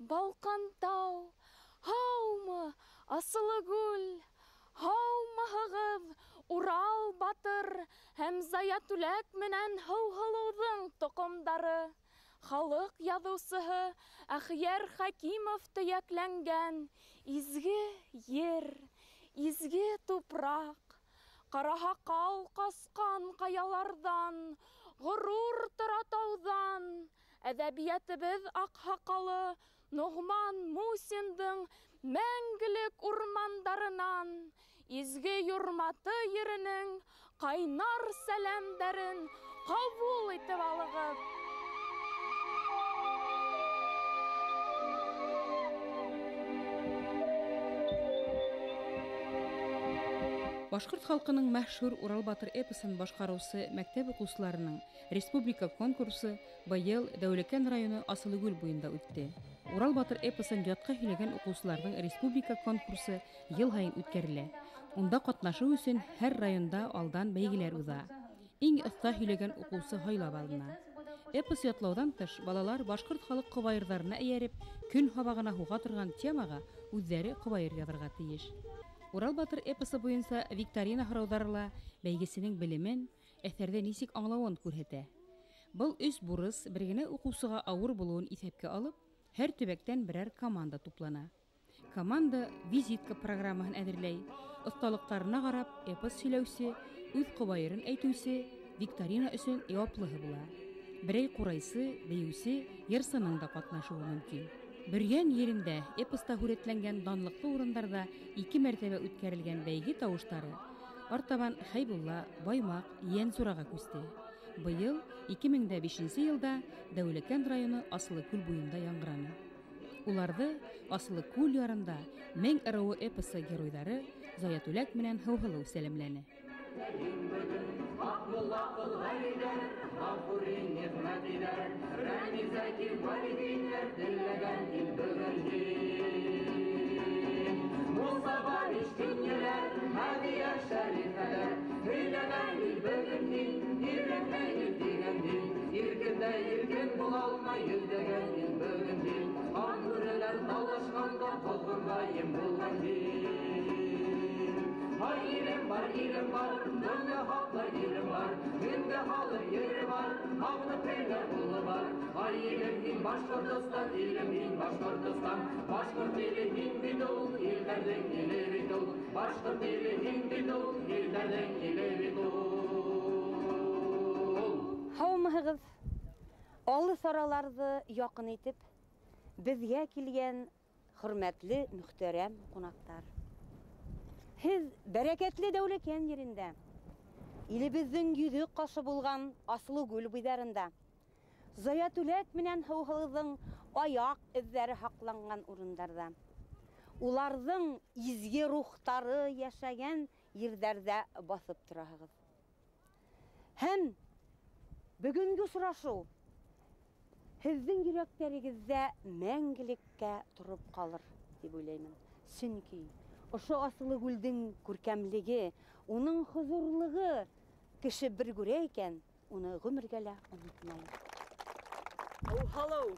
Балҡантау! Һаумы, Асылыгүл! Һаумыһығыҙ, Урал батыр һәм Заятүләк менән Һыуһылыуҙың тоҡомдары! Халыҡ яҙыусыһы Әхйәр Хәкимов төйәкләнгән изге ер, изге тупраҡ! Ҡараһаҡал ҡасҡан ҡаяларҙан, ғорур тора тауҙан, әҙәбиәтебеҙ аҡһаҡалы Ноғман Мусиндың мәңгелек урмандарынан изге Юрматы еренең ҡайнар сәләмдәрен ҡабул итеп алығыҙ. Башҡорт халҡының мәшһүр Урал батыр эпосын башҡарыусы мәктәп уҡыусыларының республика конкурсы быйыл Дәүләкән районы Асылыгүл буйында үтте. Урал батыр эпосын ятҡа һөйләгән уҡыусыларҙың республика конкурсы йыл һайын үткәрелә. Унда ҡатнашыу өсөн һәр районда алдан бәйгеләр уҙа. Иң оҫта һөйләгән уҡыусы һайлап алына. Эпос ятлауҙан тыш, балалар башҡорт халыҡ ҡобайырҙарына эйәреп, көн һабағына һуға торған темаға үҙҙәре ҡобайыр яҙырға тейеш. Урал батыр эпосы буйынса викторина һорауҙары ла бәйгесенең белемен, әҫәрҙе нисек аңлауын күрһәтә. Был өс бурыс бер генә уҡыусыға ауыр булыуын иҫәпкә алып, һәр төбәктән берәр команда туплана. Команда визитка программаһын әҙерләй, оҫталыҡтарына ҡарап эпос һөйләүсе, үҙ ҡобайырын әйтеүсе, викторина өсөн яуаплыһы була. Берәй ҡурайсы, бейеүсе, йырсының да ҡатнашыуы мөмкин. Бөрйән ерендә эпоста һүрәтләнгән данлыҡлы урындарҙа ике мәртәбә үткәрелгән бәйге тауыштары артабан Хәйбулла, Баймаҡ, Йәнсураға күсте. Быйыл 2005 йылда Дәүләкән районы Асылыкүл буйында яңғыраны. Уларҙы Асылыкүл ярында Мең ырыуы эпосы геройҙары Заятүләк менән Һыуһылыу сәләмләне. Һаумыһығыҙ! Алыҫ араларҙы яҡын итеп, беҙгә килгән хөрмәтле, мөхтәрәм ҡунаҡтар. Һеҙ бәрәкәтле Дәүләкән ерендә, илебеҙҙең йөҙө ҡашы булған Асылыгүл буйҙарында, Заятүләк менән Һыуһылыуҙың аяҡ эҙҙәре һаҡланған урындарҙа, уларҙың изге рухтары йәшәгән ерҙәрҙә баҫып тораһығыҙ. Һәм бөгөнгө осрашыу һеҙҙең йөрәктәрегеҙҙә мәңгелеккә тороп ҡалыр тип уйлаймын. Сөнки ошо Асылыгүлдең күркәмлеге, уның хозурлығы кеше бер күрә икән, уны ғүмергә лә онотмай. Һыуһылыу,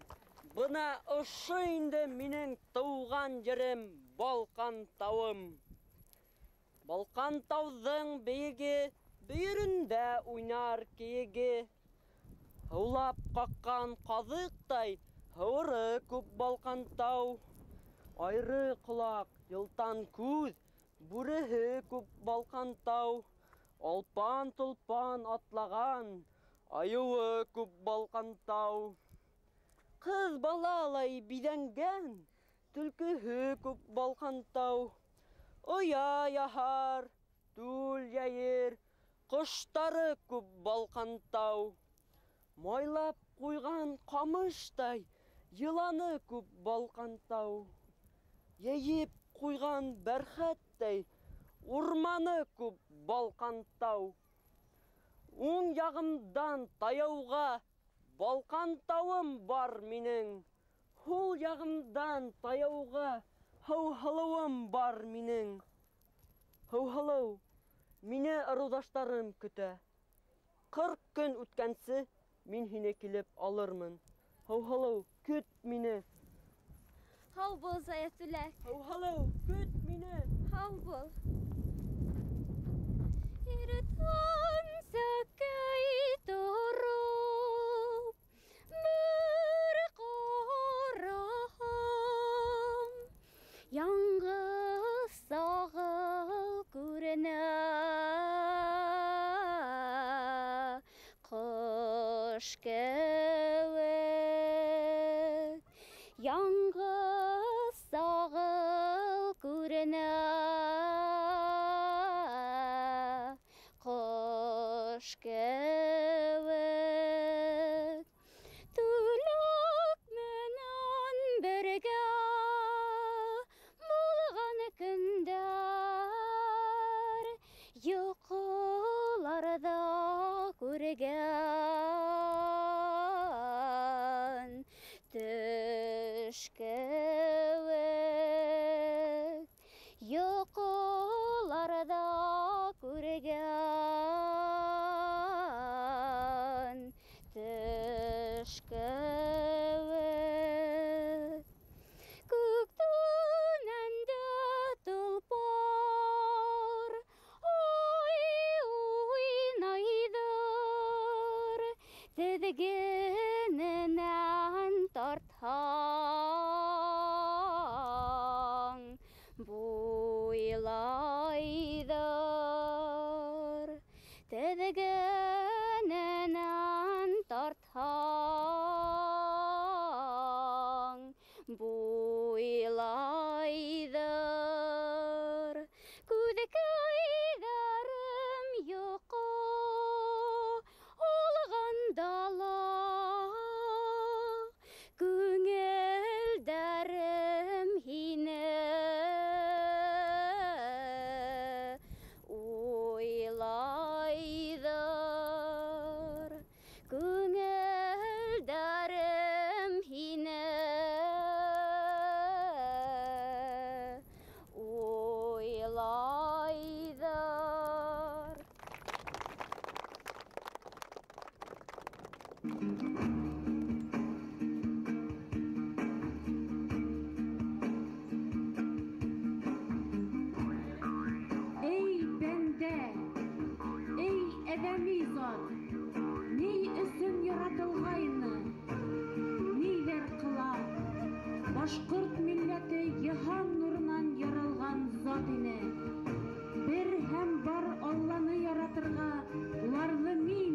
бына ошо инде минең тыуған ерем, Балҡан тауым. Балҡан тауҙың бейеге, бөйөрөндә уйнар кейеге. Һыулап ҡаҡҡан ҡаҙыҡтай, һыуыры күп Балҡан тау. Айры ҡолаҡ, йылтан күҙ, бүреһе күп Балҡан тау. Алпан толпан атлаған, айыуы күп Балҡан тау. Ҡыҙ балалай биҙәнгән, төлкөһө күп Балҡан тау. Оя яһар, түл йәйер, ҡоштары күп Балҡан тау. Майлап ҡуйған ҡамыштай, йыланы күп Балҡан тау. Йәйеп ҡуйған бәрхәттәй, урманы күп Балҡан тау. Уң яғымдан таяуға Балҡан тауым бар минең. Һул яғымдан таяуға Һыуһылыуым бар минең. Һыуһылыу, мине ырыуҙаштарым көтә. 40 көн үткәнсе мин һине килеп алырмын. Һыуһылыу, көт мине. Һау бул, Заятүләк. Һыуһылыу, көт мине. Һау бул. Иртән сәкәй тороп, бер ҡараһам, яңғыҙ сағыл күренә. Ҡош кеүек яңғыҙ сағыл күренә. Ҡош кеүек түләк менән бергә булған көндәр йоҡоларҙа күргән төш кеүек, йоҡоларҙа күргән төш кеүек. Күктән дә толпар ай уйнайҙыр, теҙгененән тартһаң буйлайҙыр, теҙгененән тартһаң буйлайҙыр. Күҙкәйҙәрем йоҡо алғанда ла, күңелдәрем һине уйлайҙыр, күңелдәрем һине уйлайҙыр. Эй, бәндә, эй, әҙәми зат, ни өсөн яратылғайны, ниҙәр ҡыла? Башҡорт милләте йыһан нурынан яралған зат ине. Бер һәм бар Алланы яратырға уларҙы мин,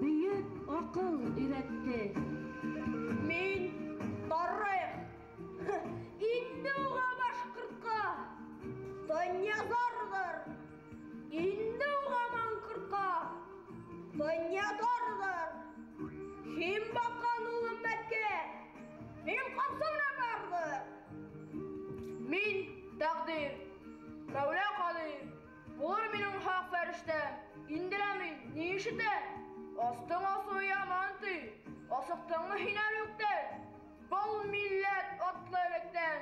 бөйөк аҡыл өйрәтте. Мин тарих, инде уға башҡортҡа донъя зарҙыр, инде уға маңҡыртҡа донъя тарҙыр. Һин баҡҡан ул өммәткә минең ҡамсы ғына барҙыр. Мин тәҡдир, Мәүлә ҡадир, булыр минең хаҡ фәрештәм. Инде лә мин ни ишетәм? Астың асыуы яман ти, асыҡтыңмы һин әле үктән? Был милләт атлы электән,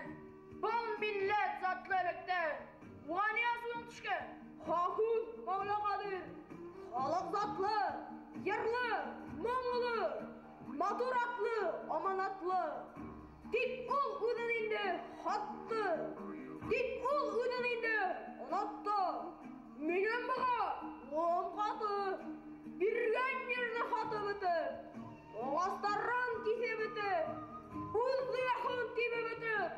был милләт затлы электән. Уға ни асыуың төшкән? Хаҡ һүҙ, Мәүлә ҡадир, халыҡ затлы, йырлы, моңло, матур атлы, аманатлы. Тик ул үҙен инде һатты, тик ул үҙен инде онотто. Минең быға ҡулым ҡаты, биргән ерҙе һатып бөтөп, ағастарын киҫеп бөтөп, үҙ гөнаһын тибеп бөтөп,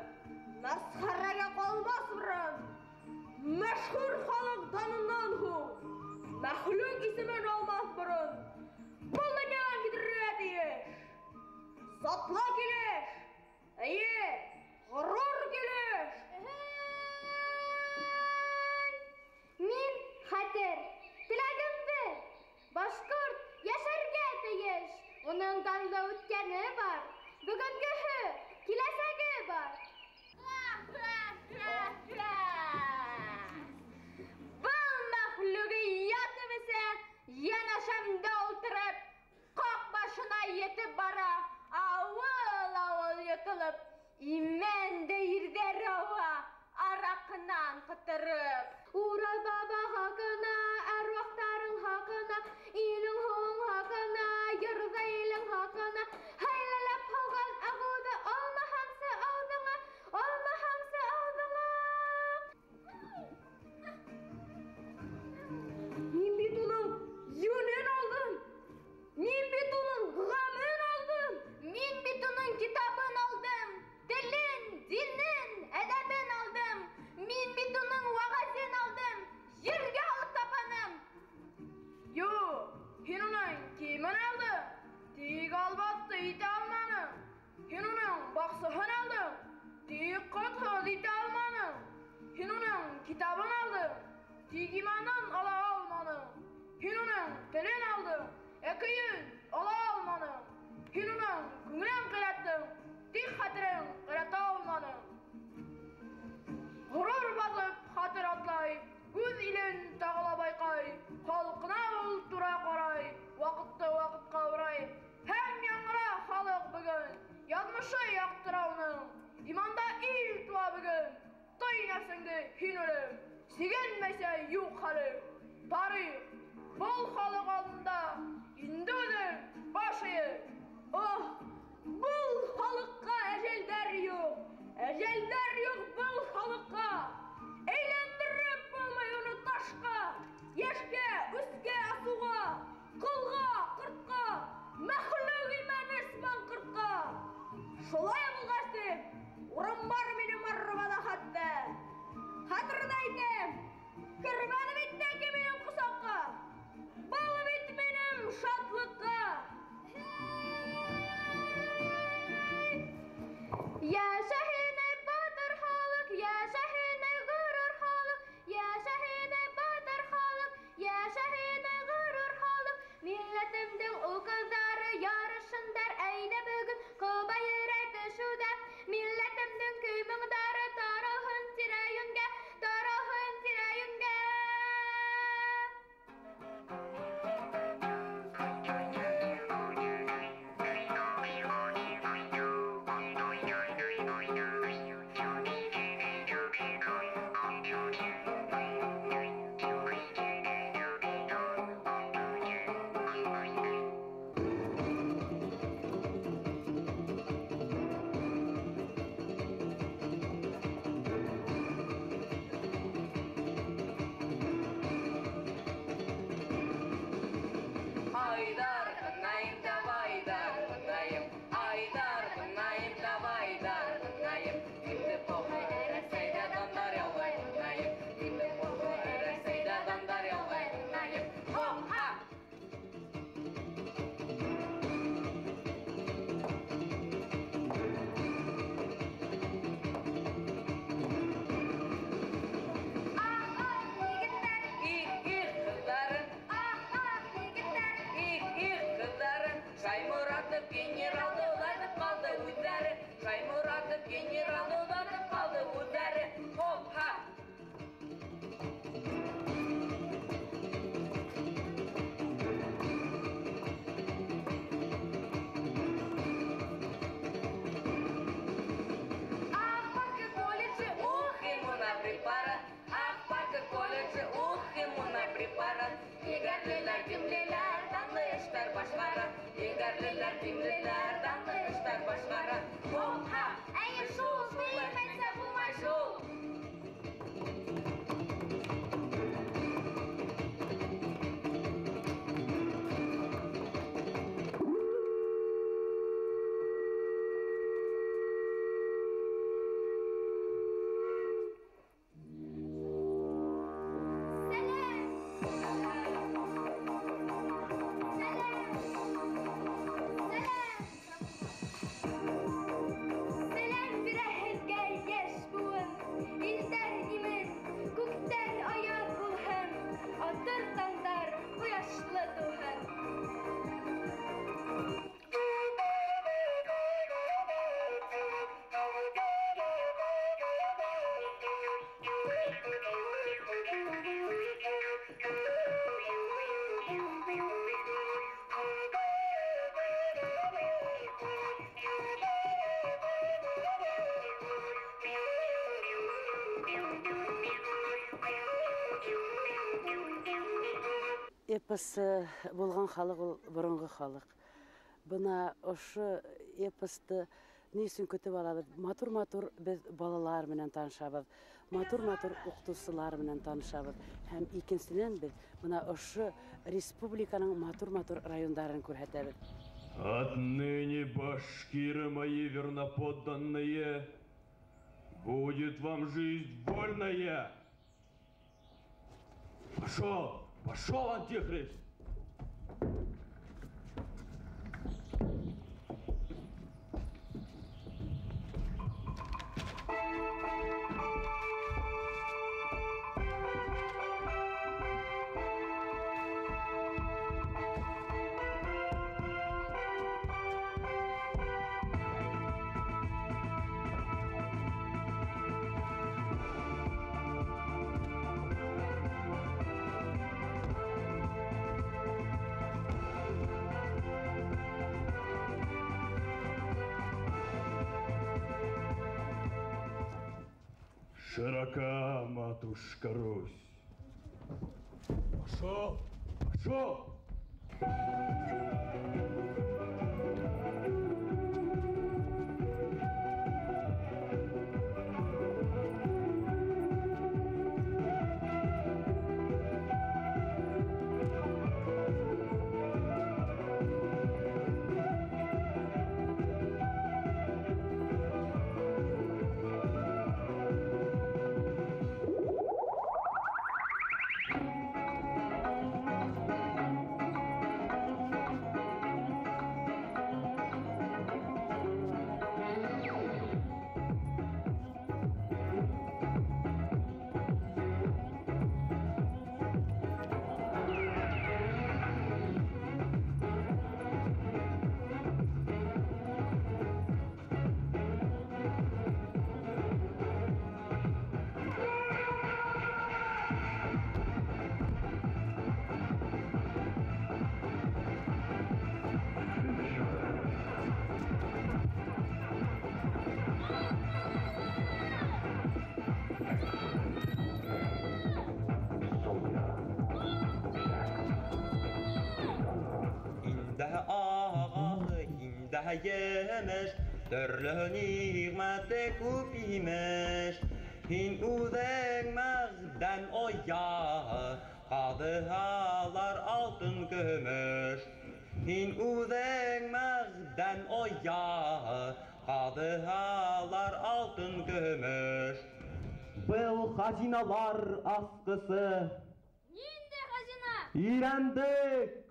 мәсхәрәгә ҡалмаҫ борон, мәшһүр халыҡ данынан һуң, мәхлүк исемен алмаҫ борон, был донъянан китергә тейеш. Затлы килеш, эйе, ғорур килеш. Мин хәтер, теләгем бер, башҡорт йәшәргә тейеш. Уның данлы үткәне бар, бөгөнгөһө, киләсәге бар. Был мәхлүгиәт бесә йәнәшәмдә ултырып, ҡаҡ башына етеп бара, ауыл-ауыл йотолоп, имән дә ерҙәр ауа, араҡынан ҡотороп. Урал баба хаҡына, әруахтарың хаҡына, илең һыуың хаҡына, йырҙа илең хаҡына, һайлалап һалған ағыуҙы алмаһаңсы ауыҙыңа, Тик иманын ала алманың. Һин уның телен алдың, ә көйөн ала алманың. Һин уның күңелен ҡыйраттың, тик хәтерен ҡыйрата алманың. Ғорур баҫып хәтер атлай, үҙ илен тағы ла байҡай, халҡына ул тура ҡарай, ваҡытты ваҡытҡа урай. Һәм яңыра халыҡ бөгөн, яҙмышы яҡтыра уның. Иманда ил тыуа бөгөн, тый нәфсеңде һин үлем, сигенмәйсә юҡ хәлең. Тарих, был халыҡ алдында инде үҙең баш эйеп. Ох, был халыҡҡа әжәлдәр юҡ, әжәлдәр юҡ был халыҡҡа. Әйләндереп булмай уны ташҡа, йәшкә, үскә, асыуға, ҡылға, ҡыртҡа, мәхлүк имәнес маңҡыртҡа. Шулай булғас тип, урын бар минең арбала хатта. Хәтерҙә әйтәм, кермәне бит тәки минең ҡосаҡҡа, был бит минең шатлыҡҡа. Йәшәһен эй батыр халыҡ, йәшәһен эй ғорур халыҡ, йәшәһен эй батыр халыҡ, йәшәһен эй ғорур халыҡ. Милләтемдең ул ҡыҙҙары ярышындар әйҙә бөгөн ҡобайыр әйтешеүҙә. Милләтемдең көй-моңдары таралһын тирә-йүнгә, таралһын тирә-йүнгә. Айдар, наим, давай, дар, наим. Айдар, наим, давай, дар, наим. Кимде похуй, Рәсәйҙә дандар яулай, наим. Кимде похуй, Рәсәйҙә дандар яулай, наим. Хоп-ха! Ах, ах, егеттәр, Их, их, ҡыҙҙарым, ах, ах, егеттәр. их, их, ҡыҙҙарым. Шайморатов генералды оҙатып ҡалды үҙҙәре. Шайморатов генералды оҙатып ҡалды үҙҙәре. Хоп-ха! Ах, паркы, колледжи, Ух, ему на препарат, ах, парка колледжи, ух, ему на препарат. Егәрлеләр, димлеләр, данлы эштәр башҡара. Егәрлеләр, димлеләр, данлы эштәр башҡара. Хоп-ха! Әйе шул, беймәйсә булмай шул. Сәләм! Сәләм! Сәләм! Сәләм бирә һеҙгә йәш быуын, илдәр имен, күктәр аяҙ булһын, атыр таңдар ҡояшлы тыуһын. Эпос булған халыҡ ул боронғо халыҡ. Бына ошо эпосты ни өсөн көтөп алабыҙ? Матур-матур беҙ балалар менән танышабыҙ, матур-матур уҡытыусылар менән танышабыҙ. Һәм икенсенән беҙ бына ошо республиканың матур-матур райондарын күрһәтәбеҙ. Отныне, башкиры мои верноподданные, будет вам жизнь вольная. Пошел, пошел, антихрист! Широка, матушка Русь. Пошел! Пошел! Yemiş, төрлө ниғмәте күп имеш. Һин үҙең мәғдән ояһы, ҡаҙыһалар алтын көмөш. Һин үҙең мәғдән ояһы, ҡаҙыһалар алтын көмөш. Был хазиналар асҡысы. Ниндәй хазина? Ирәндек.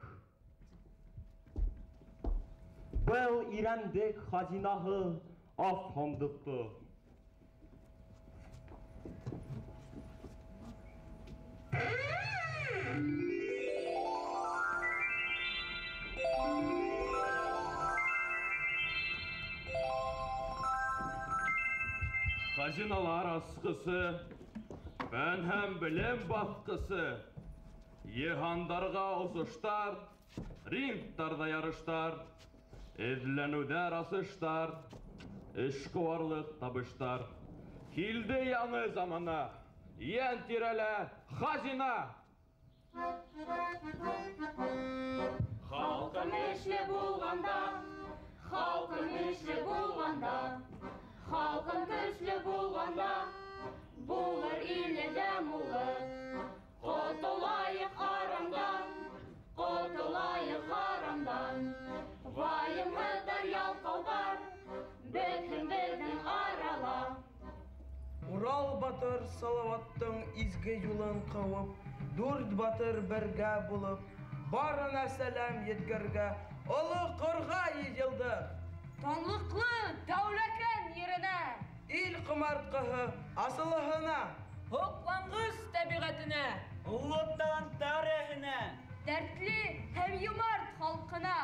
Был ирәндек хазинаһы ас һандыҡты. Хазиналар асҡысы, фән һәм белем баҫҡысы, йыһандарға осоштар, рингтарҙа ярыштар, эҙләнеүҙәр асыштар, эшҡыуарлыҡ табыштар. Килде яңы замана, йән тирәлә хазина! Халҡым эшле булғанда, халҡым эшле булғанда, халҡым көслө булғанда, булыр илдә муллыҡ. Ҡотолайыҡ харамдан, ҡотолайыҡ харамдан. Вайымһыҙҙар, ялҡауҙар, бөтһөн беҙҙең арала. Урал батыр Салаваттың изге юлын ҡыуып, дүрт батыр бергә булып, барына сәләм еткергә оло ҡырға йыйылдыҡ. Танлыҡлы Дәүләкән еренә, ил ҡомартҡыһы асылыһына, һоҡланғыс тәбиғәтенә, олоттан тарихына, дәртле һәм йомарт халҡына.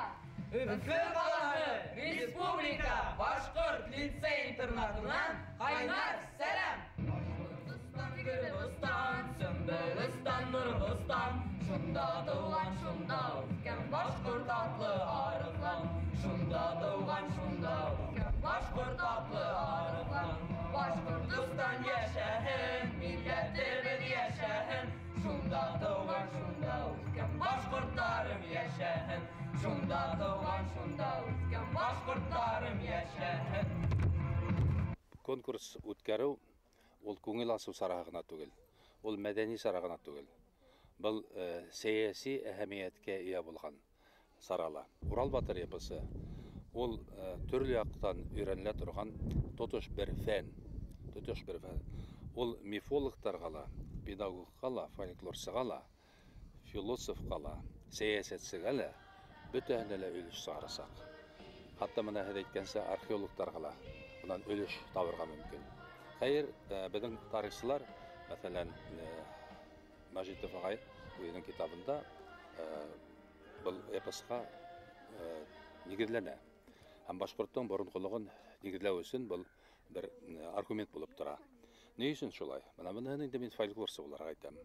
Өфө ҡалаһы Республика Башҡорт лицей-интернатынан ҡайнар сәләм! Башҡортостан, Гөлбостан, Сөмбөлөстан, Нурбостан, шунда тыуған, шунда үҫкән башҡорт атлы арыҫлан. Шунда тыуған, шунда үҫкән башҡорт атлы арыҫлан. Башҡортостан йәшәһен, милләтебеҙ йәшәһен. Шунда тыуған, шунда үҫкән башҡорттарым йәшәһен. Шунда тыуған, шунда үҫкән башҡорттарым йәшәһен. Конкурс үткәреү ул күңел асыу сараһы ғына түгел, ул мәҙәни сара ғына түгел. Был сәйәси әһәмиәткә эйә булған сарала. Урал батыр эпосы ул төрлө яҡтан өйрәнелә торған тотош бер фән, тотош бер фән. Ул мифологтарға ла, педагогҡа ла, фольклорсыға ла, философҡа ла, сәйәсәтсегә лә бөтәһенә лә өлөш сығарасаҡ. Хатта мына һеҙ әйткәнсә, археологтарға ла унан өлөш табырға мөмкин. Хәйер, беҙҙең тарихсылар, мәҫәлән, Мәжитов ағай үҙенең китабында был эпосҡа нигеҙләнә. Һәм башҡорттоң боронғолоғон нигеҙләү өсөн был бер аргумент булып тора. Ни өсөн шулай? Бына быныһын инде мин фольклорсы булараҡ әйтәм.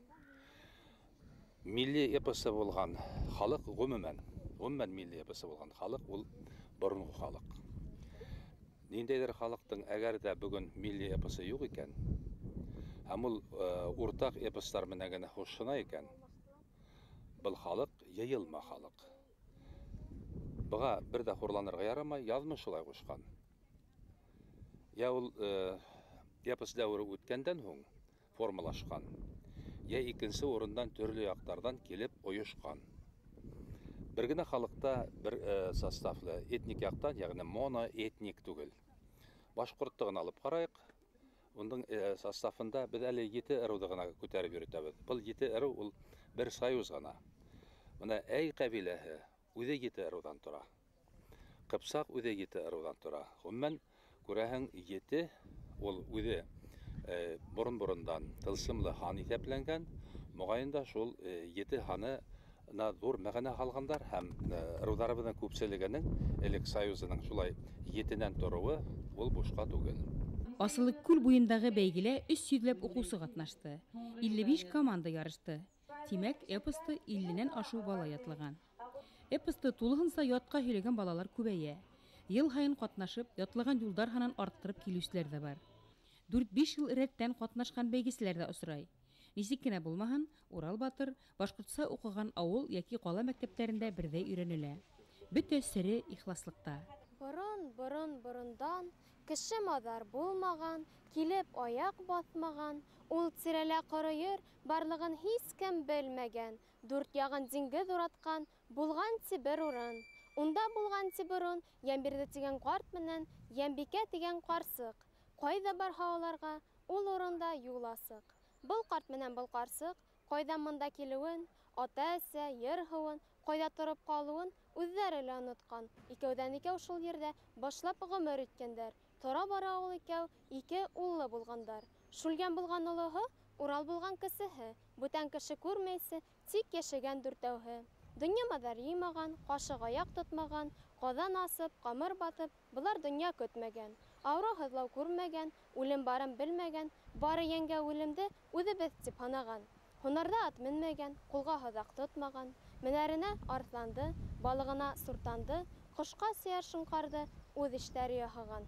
Милли эпосы булған халыҡ ғөмүмән, ғөмүмән милли эпосы булған халыҡ ул боронғо халыҡ. Ниндәйҙер халыҡтың әгәр ҙә бөгөн милли эпосы юҡ икән, Һәм ул уртаҡ эпостар менән генә хушына икән, был халыҡ йыйылма халыҡ. Быға бер ҙә хурланырға ярамай, яҙмыш шулай ҡушҡан. Йә ул эпос дәүере үткәндән һуң формалашҡан, йә икенсе урындан төрлө яҡтарҙан килеп ойошҡан. Бер генә халыҡта бер составлы этник яҡтан, йәғни моноэтник түгел. Башҡортто ғына алып ҡарайыҡ. Уның составында беҙ әле 7 ырыуҙы ғына күтәреп йөрөтәбеҙ. Был 7 ырыу ул бер союз ғына. Бына Әй ҡәбиләһе үҙе 7 ырыуҙан тора. Ҡыпсаҡ үҙе 7 ырыуҙан тора. Ғөмүмән, күрәһең, 7 ул үҙе борон-борондан тылсымлы һан иҫәпләнгән. Моғайын да шул 7 һанына ҙур мәғәнә һалғандар һәм ырыуҙарыбыҙҙың күпселегенең элек союзының шулай 7-нән тороуы ул бушҡа түгел. Асылыкүл буйындағы бәйгелә 300 ләп уҡыусы ҡатнашты. 55 команда ярышты. Тимәк, эпосты 50-нән ашыу бала ятлаған. Эпосты тулыһынса ятҡа һөйләгән балалар күбәйә. Йыл һайын ҡатнашып, ятлаған юлдар һанын арттырып килеүселәр ҙә бар. 4-5 йыл рәттән ҡатнашҡан бәйгеселәр ҙә осрай. Нисек кенә булмаһын, Урал батыр башҡортса уҡыған ауыл йәки ҡала мәктәптәрендә берҙәй өйрәнелә. Бөтә сере ихласлыҡта. Борон, борон, борондан кеше маҙар булмаған, килеп аяҡ баҫмаған, ул тирәлә ҡоро ер барлығын һис кем белмәгән, дүрт яғын диңгеҙ уратҡан, булған ти бер урын. Унда булған ти борон Йәмбирҙе тигән ҡарт менән Йәмбикә тигән ҡарсыҡ. Ҡайҙа барһа уларға, ул урында юл асыҡ. Был ҡарт менән был ҡарсыҡ ҡайҙан мында килеүен, ата-әсә, ер һыуын, ҡайҙа тороп ҡалыуын үҙҙәре лә онотҡан. Икәүҙән икәү шул ерҙә башлап ғүмер иткәндәр. Тора-бара ул икәү ике уллы булғандар. Шүлгән булған олоһо, Урал булған кесеһе, бүтән кеше күрмәйсе, тик йәшәгән дүртәүһе. Донъя маҙар йыймаған, ҡашыҡ аяҡ тотмаған, ҡаҙан асып, ҡамыр батып, былар донъя көтмәгән. Ауырыу һыҙлау күрмәгән, үлем барын белмәгән, бары йәнгә үлемде үҙебеҙ тип һанаған. Һунарҙа ат менмәгән, ҡулға һаҙаҡ тотмаған, менәренә арыҫланды, балығына суртанды, ҡошҡа сөйәр шоңҡарҙы үҙ эштәре яһаған.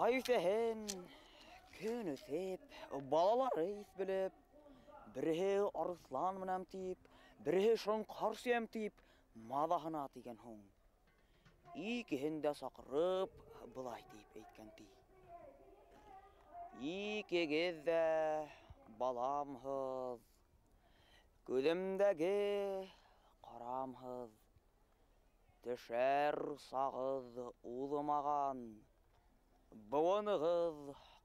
Ай үҫәһен, көн үҫеп, балалары иҫ белеп, береһе арыҫлан менән тип, береһе шоңҡар сөйәм тип, маҙаһына тигән һуң. Икеһен дә саҡырып, былай тип әйткән ти. Икегеҙ ҙә баламһыҙ, күҙемдәге ҡарамһыҙ, төшәр сағыҙ уҙымаған, быуынығыҙ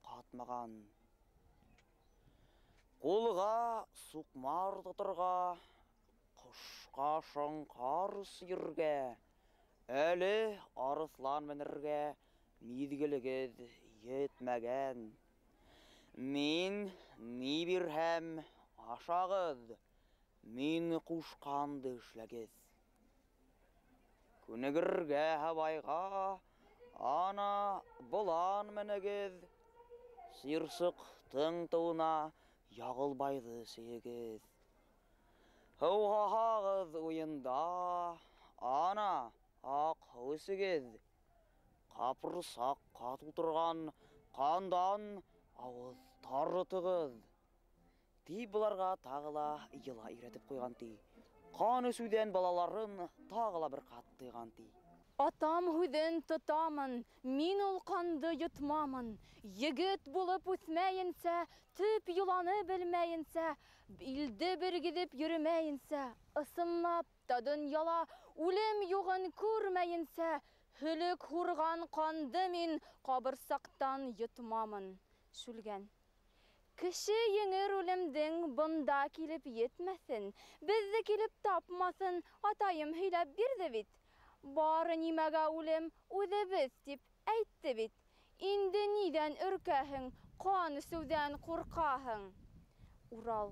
ҡатмаған. Ҡулға суҡмар тоторға, ҡошҡа шоңҡар сөйөргә, әле арыҫлан менергә миҙгелегеҙ етмәгән. Мин ни бирһәм ашағыҙ, мин ҡушҡанды эшләгеҙ. Күнегергә һабайға, ана болан менегеҙ, сирсыҡтың тыуына яғылбайҙы сейегеҙ. Һыуһаһағыҙ уйында, ана аҡ һыу эсегеҙ, ҡапырсаҡҡа тултырған ҡандан ауыҙ тарытығыҙ. Тип быларға тағы ла йыла өйрәтеп ҡуйған ти. Ҡан эсеүҙән балаларын тағы ла бер ҡат тыйған ти. Атам һүҙен тотамын, мин ул ҡанды йотмамын. Егет булып үҫмәйенсә, төп йоланы белмәйенсә, илде бергеҙеп йөрөмәйенсә, ысынлап та донъяла үлем юғын күрмәйенсә, һөлөк һурған ҡанды мин ҡабырсаҡтан йотмамын. Шүлгән. Кеше еңер үлемдең бында килеп етмәҫен, беҙҙе килеп тапмаҫын, атайым һөйләп бирҙе бит. Бары нимәгә үлем үҙебеҙ тип әйтте бит. Инде ниҙән өркәһең, ҡан эсеүҙән ҡурҡаһың. Урал.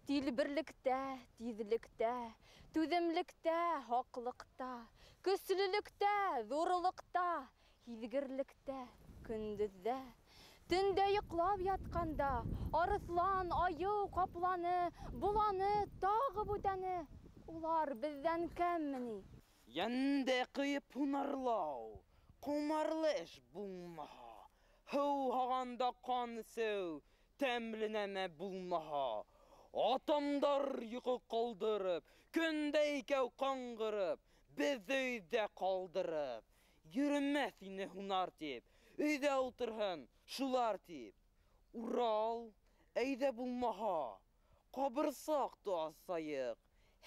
Тилберлектә, тиҙлектә, түҙемлектә, һаҡлыҡта, көслөлөктә, ҙурлыҡта, һиҙгерлектә, көндөҙҙә, төндә йоҡлап ятҡанда, арыҫлан, айыу, ҡапланы, боланы, тағы бүтәне, улар беҙҙән кәмме ни? Йәнде ҡыйып һунарлау, ҡомарлы эш булмаһа, һыуһағанда ҡан эсеү, тәмле нәмә булмаһа, атамдар йоҡо ҡалдырып, көндә икәү ҡаңғырып, беҙҙе өйҙә ҡалдырып, йөрөмәҫ ине һунар тип, өйҙә ултырһын шулар тип. Урал, әйҙә булмаһа, ҡабырсаҡ та асайыҡ,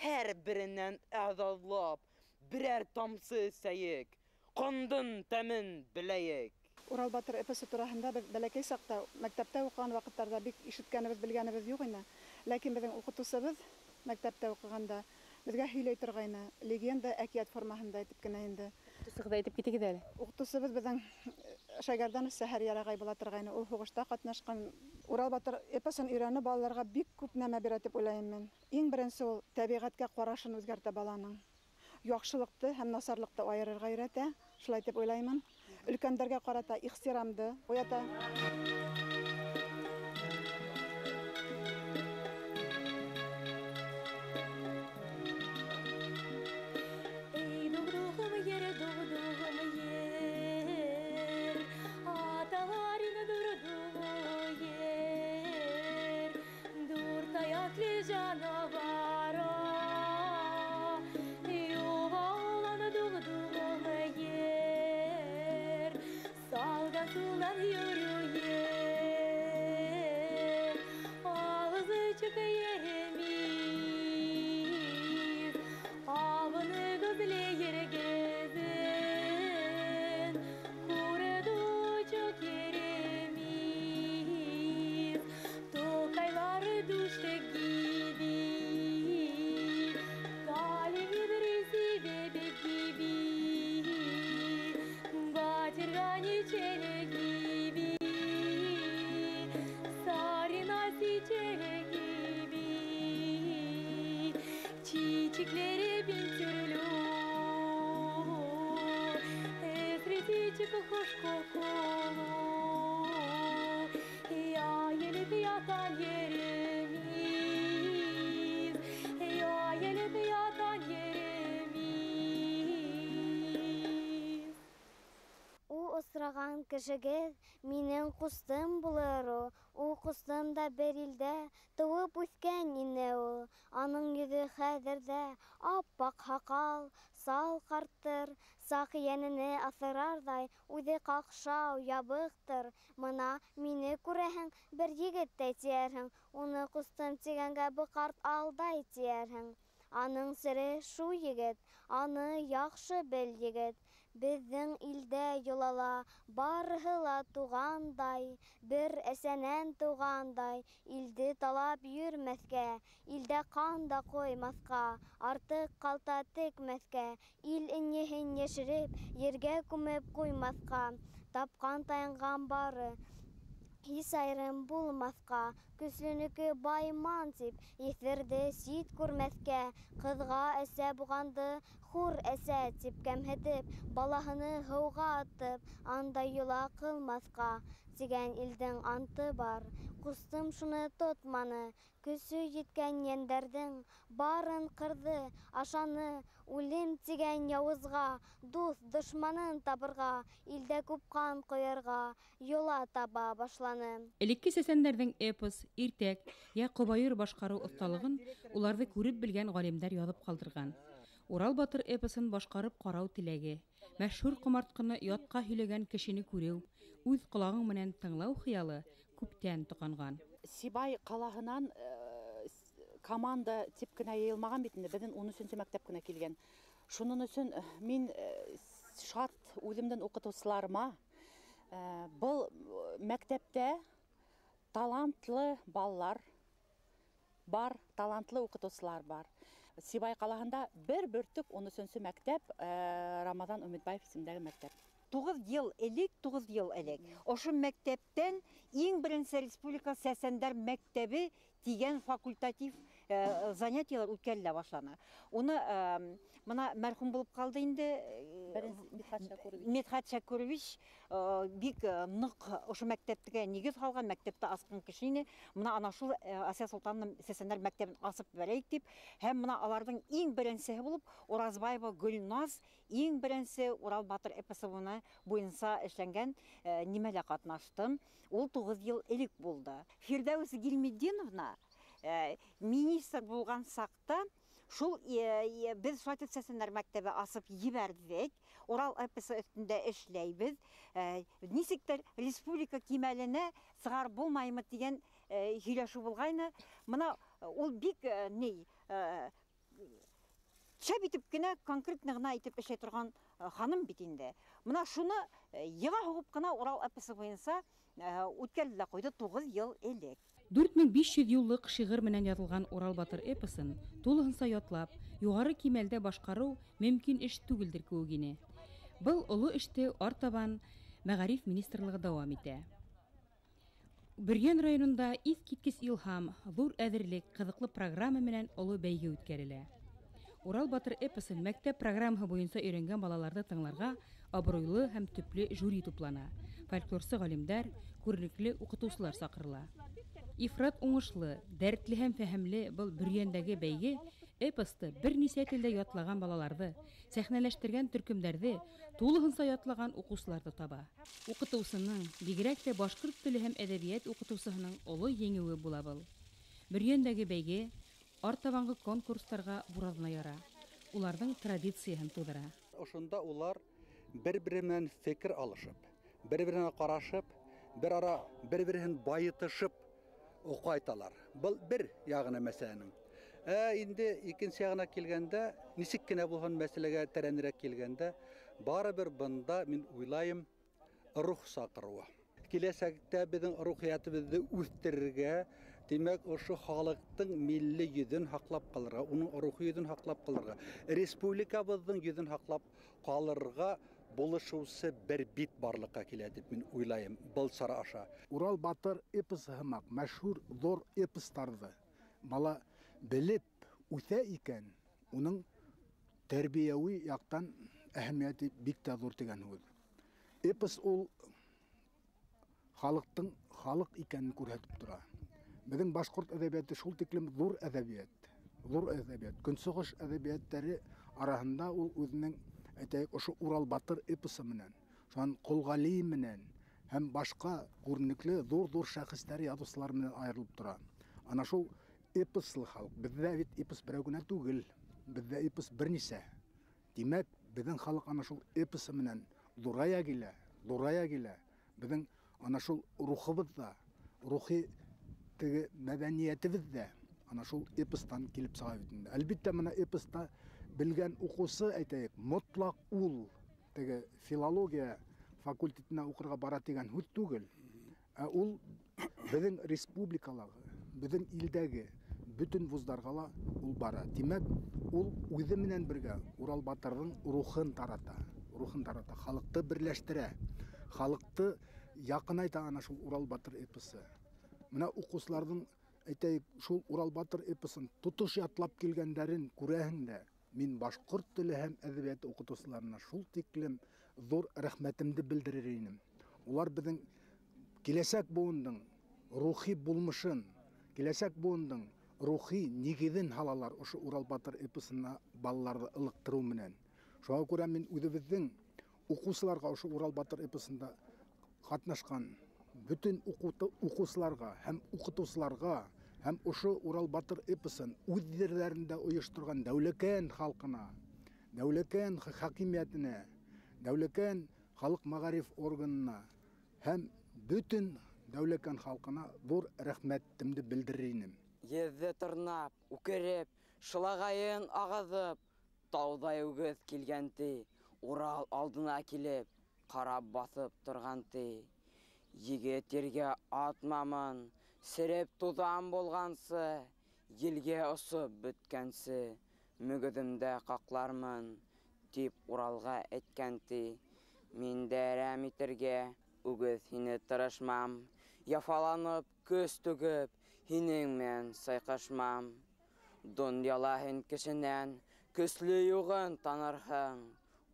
һәр беренән аҙаҙлап, берәр тамсы эсәйек, ҡандың тәмен беләйек. Урал батыр эпосы тураһында беҙ бәләкәй саҡта мәктәптә уҡыған ваҡыттарҙа бик ишеткәнебеҙ, белгәнебеҙ юҡ ине. Ләкин беҙҙең уҡытыусыбыҙ мәктәптә уҡығанда беҙгә һөйләй торғайны, легенда, әкиәт формаһында әйтеп кенә инде. Уҡытыусығыҙ әйтеп китегеҙ әле. Уҡытыусыбыҙ беҙҙең Шәгәрҙәнов Сәһәр Ярағай була торғайны. Ул һуғышта ҡатнашҡан. Урал батыр эпосын өйрәнеү балаларға бик күп нәмә бирә тип уйлайым мин. Иң беренсе ул тәбиғәткә ҡарашын үҙгәртә баланың. Яҡшылыҡты һәм насарлыҡты айырырға өйрәтә, шулай тип уйлаймын. Өлкәндәргә ҡарата ихтирамды уята. Ey doğduğum yer, doğduğum yer, ataların durduğu yer, dört ayaklı canavara yuva olan doğduğum yer, salda sudan yürüyen, ağzı açık yerimiz, avını gözleyir gezin, kurudu çok yerimiz, tokaylar düştü gibi, kalemi birisi bebek gibi, batırgan içeri gibi, sarına çiçeği gibi, çiçekleri bin türlü, esreti hoş kokulu, yayılıp yatan yerimiz, yayılıp yatan yerimiz. У осраған кешегеҙ минең ҡустым булыр ул. Ул ҡустым да бер илдә тыуып үҫкән ине ул. Аның йөҙө хәҙер ҙә аппаҡ һаҡал, сал ҡарттыр, саҡ йәнене аҫырарҙай, үҙе ҡаҡшау, ябыҡтыр. Мына мине күрәһең, бер егет тә тиәрһең, уны ҡустым тигәнгә был ҡарт алдай тиәрһең. Аның сере шул егет, аны яҡшы бел егет. Беҙҙең илдә йолала барыһы ла туғандай, бер әсәнән туғандай, илде талап йөрмәҫкә, илдә ҡан да ҡоймаҫҡа, артыҡ ҡалта текмәҫкә, ил энйеһен йәшереп, ергә күмеп ҡуймаҫҡа, тапҡан таянған бары һис айырым булмаҫҡа, көслөнөкө байман тип, еҫерҙе сит күрмәҫкә, ҡыҙға әсә булғанды хур әсә тип кәмһетеп, балаһыны һыуға атып, андай йола ҡылмаҫҡа, тигән илдең анты бар. Ҡустым шуны тотманы, көсө еткән йәндәрҙең барын ҡырҙы, ашаны, үлем тигән яуызға, дуҫ дошманын табырға, илдә күп ҡан ҡойорға йола таба башланы. Элекке сәсәндәрҙең эпос, иртәк йә ҡобайыр башҡарыу оҫталығын уларҙы күреп белгән ғалимдар яҙып ҡалдырған. Урал батыр эпосын башҡарып ҡарау теләге, мәшһүр ҡомартҡыны ятҡа һөйләгән кешене күреү, үҙ ҡолағың менән тыңлау хыялы күптән тоҡанған. Сибай ҡалаһынан команда тип кенә йыйылмаған бит инде, беҙҙең 13-нсө мәктәп кенә килгән. Шуның өсөн мин шат үҙемдең уҡытыусыларыма. Был мәктәптә талантлы балалар бар, талантлы уҡытыусылар бар. Сибай ҡалаһында бер бөртөк 13-нсө мәктәп, Рамазан Өмитбаев исемендәге мәктәп. 9 йыл элек, 9 йыл элек. Ошо мәктәптән иң беренсе республика сәсәндәр мәктәбе тигән факультатив занятиялар үткәрелә башланы. Уны мына мәрхүм булып ҡалды инде. Мидхат Шакурович бик ныҡ ошо мәктәпкә нигеҙ һалған, мәктәптә асҡан кеше ине. Мына ана шул Асия Солтановна сәсәндәр мәктәбен асып бәрәйек тип, һәм мына аларҙың иң беренсеһе булып Уразбаева Гөлназ иң беренсе Урал батыр эпосы буйынса эшләнгән нимәлә ҡатнаштым. Ул 9 йыл элек булды. Фирҙәүес Гилметдиновна министр булған саҡта шул беҙ шулай итеп сәсәндәр мәктәбе асып ебәрҙек. Урал эпосы өҫтөндә эшләйбеҙ. Нисектер республика кимәленә сығарып булмаймы тигән һөйләшеү булғайны. Мына ул бик шәп итеп кенә, конкретно ғына итеп эшләй торған ханым бит инде. Мына шуны йыға һуғып ҡына Урал эпосы буйынса үткәрелде лә ҡуйҙы 9 йыл элек. 4500 юллыҡ шиғыр менән яҙылған Урал батыр эпосын тулыһынса ятлап, юғары кимәлдә башҡарыу мөмкин эш түгелдер кеүек ине. Был оло эште артабан Мәғариф министрлығы дауам итә. Бөрйән районында иҫ киткес илһам, ҙур әҙерлек, ҡыҙыҡлы программа менән оло бәйге үткәрелә. Урал батыр эпосын мәктәп программаһы буйынса өйрәнгән балаларҙы тыңларға абруйлы һәм төплө жюри туплана. Фольклорсы ғалимдар, күренекле уҡытыусылар саҡырыла. Ифрат уңышлы, дәртле һәм фәһемле был Бөрйәндәге бәйге эпосты бер нисә телдә ятлаған балаларҙы, сәхнәләштергән төркөмдәрҙе, тулыһынса ятлаған уҡыусыларҙы таба. Уҡытыусының, бигерәк тә башҡорт теле һәм әҙәбиәт уҡытыусыһының оло еңеүе була был. Бөрйәндәге бәйге артабанғы конкурстарға бураҙна яра, уларҙың традицияһын тыуҙыра. Ошонда улар бер-бере менән фекер алышып, бер-береһенә ҡарашып, бер ара бер-береһен байытышып ҡайталар. Был бер яғына мәсьәләнең. Инде икенсе яғына килгәндә, нисек кенә булған мәсьәләгә тәрәнерәк килгәндә, барыбер бында мин уйлайым рух саҡырыуы. Киләсәктә беҙҙең рухиәтебеҙҙе үҫтерергә, тимәк, ошо халыҡтың милли йөҙөн һаҡлап ҡалырға, уның рухи йөҙөн һаҡлап ҡалырға, республикабыҙҙың йөҙөн һаҡлап ҡалырға булышыусы бер бит барлыҡҡа килә тип мин уйлайым был сара аша. Урал батыр эпосы һымаҡ мәшһүр ҙур эпостарҙы бала белеп үҫә икән, уның тәрбиәүи яҡтан әһәмиәте бик тә ҙур тигән һүҙ. Эпос ул халыҡтың халыҡ икәнен күрһәтеп тора. Беҙҙең башҡорт әҙәбиәте шул тиклем ҙур әҙәбиәт, ҙур әҙәбиәт. Көнсығыш әҙәбиәттәре араһында ул үҙенең, әйтәйек, ошо Урал батыр эпосы менән, шунан Ҡолғәли менән һәм башҡа күренекле ҙур-ҙур шәхестәр, яҙыусылар менән айырылып тора. Ана шул эпослы халыҡ. Беҙҙә бит эпос берәү генә түгел, беҙҙә эпос бер нисә. Тимәк, беҙҙең халыҡ ана шул эпосы менән ҙурая килә, ҙурая килә. Беҙҙең ана шул рухыбыҙ ҙа, рухи теге мәҙәниәтебеҙ ҙә ана шул эпостан килеп сыға бит инде. Әлбиттә, мына эпоста белгән уҡыусы, әйтәйек, мотлаҡ ул теге филология факультетына уҡырға бара тигән һүҙ түгел. Ә ул беҙҙең республикалағы, беҙҙең илдәге бөтөн вуздарға ла ул бара. Тимәк, ул үҙе менән бергә Урал батырҙың рухын тарата, рухын тарата, халыҡты берләштерә, халыҡты яҡынайта ана шул Урал батыр эпосы. Мына уҡыусыларҙың, әйтәйек, шул Урал батыр эпосын тотош ятлап килгәндәрен күрәһең дә, мин башҡорт теле һәм әҙәбиәте уҡытыусыларына шул тиклем ҙур рәхмәтемде белдерер инем. Улар беҙҙең киләсәк быуындың рухи булмышын, киләсәк быуындың рухи нигеҙен һалалар ошо Урал батыр эпосына балаларҙы ылыҡтырыу менән. Шуға күрә мин үҙебеҙҙең уҡыусыларға ошо Урал батыр эпосында ҡатнашҡан бөтөн уҡыусыларға һәм уҡытыусыларға һәм ошо Урал батыр эпосын үҙ ерҙәрендә ойошторған Дәүләкән халҡына Дәүләкән хакимиәтенә, Дәүләкән халыҡ мәғариф органына һәм бөтөн Дәүләкән халҡына ҙур рәхмәтемде белдерер инем. Еҙҙе тырнап, үкереп, шылағайын ағыҙып, тауҙай үгеҙ килгән ти, Урал алдына килеп, ҡарап баҫып торған ти. Егет ергә атмамын, сереп туҙан булғансы, елгә осоп бөткәнсе, мөгөҙөмдә ҡаҡлармын, тип Уралға әйткән ти. Мин дә әрәм итергә үгеҙ һине тырышмам, яфаланып, көс түгеп, һинең менән сайҡашмам. Донъяла һин кешенән көслө юғын танырһың,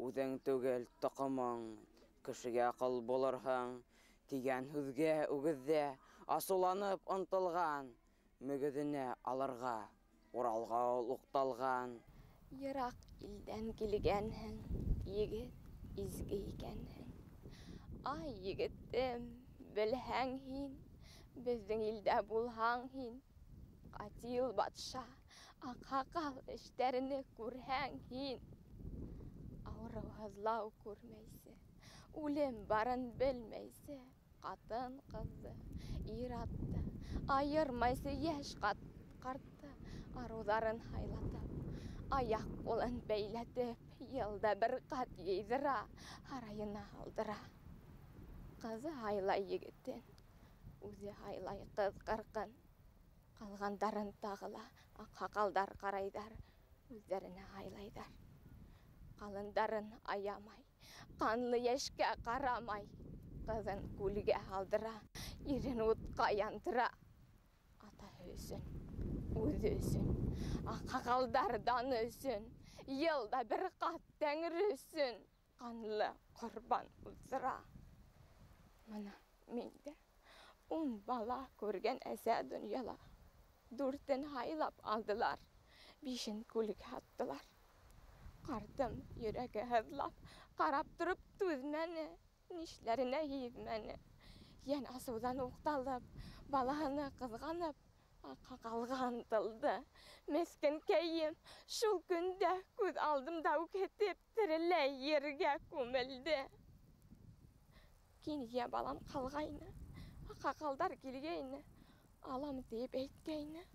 үҙең түгел тоҡомоң, кешегә ҡол булырһың, тигән һүҙгә үгеҙҙә асыуланып ынтылған, мөгөҙөнә алырға Уралға ул уҡталған. Йыраҡ илдән килгәнһең, егет, изге икәнһең. Ай, егетем, белһәң һин, беҙҙең илдә булһаң һин, ҡатил батша, аҡһаҡал эштәрен күрһәң һин. Ауырыу һыҙлау күрмәйсе, үлем барын белмәйсе, ҡатын ҡыҙҙы, ир атты, айырмайсы йәш ҡартты, арыуҙарын һайлатып, аяҡ ҡулын бәйләтеп, йылда бер ҡат йыйҙыра, һарайына алдыра. Ҡыҙы һайлай егетен, үҙе һайлай ҡыҙ ҡырҡын. Ҡалғандарын тағы ла аҡһаҡалдар ҡарайҙар, үҙҙәренә һайлайҙар. Ҡалындарын аямай, ҡанлы йәшкә ҡарамай, ҡыҙын күлгә һалдыра, ирен утҡа яндыра. Атаһы өсөн, үҙе өсөн, аҡһаҡалдар даны өсөн, йылда бер ҡат тәңре өсөн ҡанлы ҡорбан уҙҙыра. Мына мин дә 10 бала күргән әсә донъяла. 4-ен һайлап алдылар, 5-ен күлгә аттылар. Ҡартым йөрәге һыҙлап, ҡарап тороп түҙмәне, нишләренә һиҙмәне. Йән асыуҙан уҡталып, балаһына ҡыҙғанып, аҡһаҡалға ынтылды. Меҫкенкәйем шул көндә күҙ алдымда үкһетеп тереләй ергә күмелде. Кинйә балам ҡалғайны, аҡһаҡалдар килгәйне, алам тиеп әйткәйне.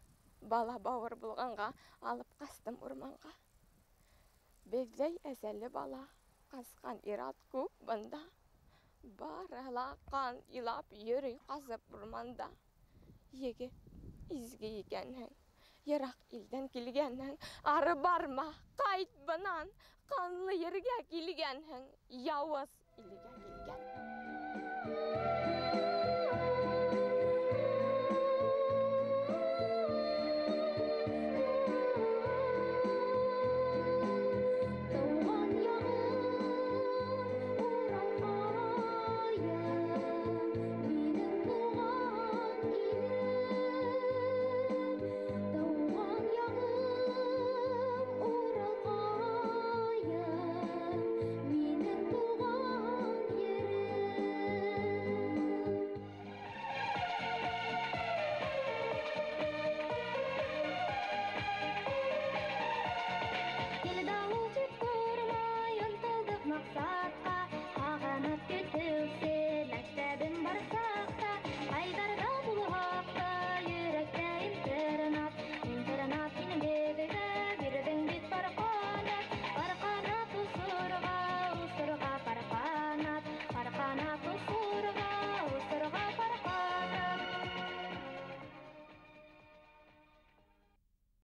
Бала бауыр булғанға алып ҡастым урманға. Беҙҙәй әсәле бала, ҡасҡан ир-ат күп бында. Бары ла ҡан илап йөрөй ҡасып урманда. Егет, изге икәнһең, йыраҡ илдән килгәнһең, ары барма, ҡайт бынан, ҡанлы ергә килгәнһең, яуыз илгә килгән.